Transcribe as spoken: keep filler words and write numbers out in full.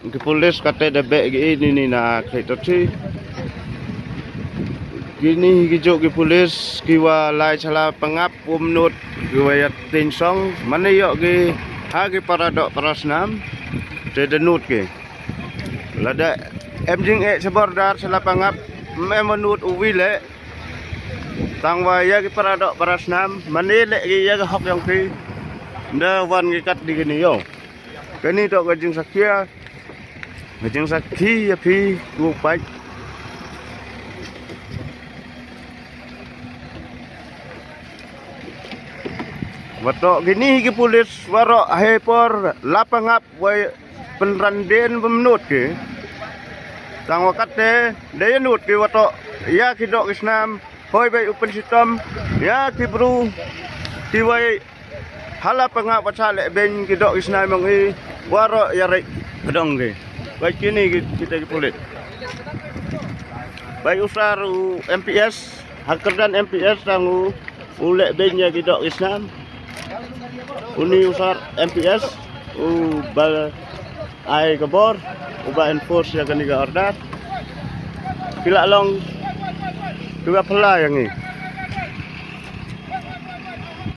Ki pulit kata da beh ki ini ni na khe to thi. Kini ki jok ki pulit ki wa lai chala pangap um nut ki wa ya tin song mane yok ki ha ki para dok para snam. Te da nut ki lada em jing e chabor dar chala pangap em nut u wi le. Tang wa ya ki para dok para snam mane le ki ya ki hok yong ki. Da wan ki kat di kini yo. Kani to ka jing sakhi. Ka jing sakhi ya phi ku pai. Wato kini ki pulit waro he por lapangap wai penranden bemnut ki. Tang wakat te daya nut ki wato ya ki dok isnam hoi bai upen sitom ya ki bru ki wai hala pangap wacha le ben ki dok isnam mong i waro ya rek kedong ki. Bai kini ki kita ki pulit. Bai usar u M P S, hakerdan M P S tang u u le ben ya ki dok isnam. Uni usar M P S u bal ai kabor u ba enforce ya kani ka order. Pila long tu ka pela yang i.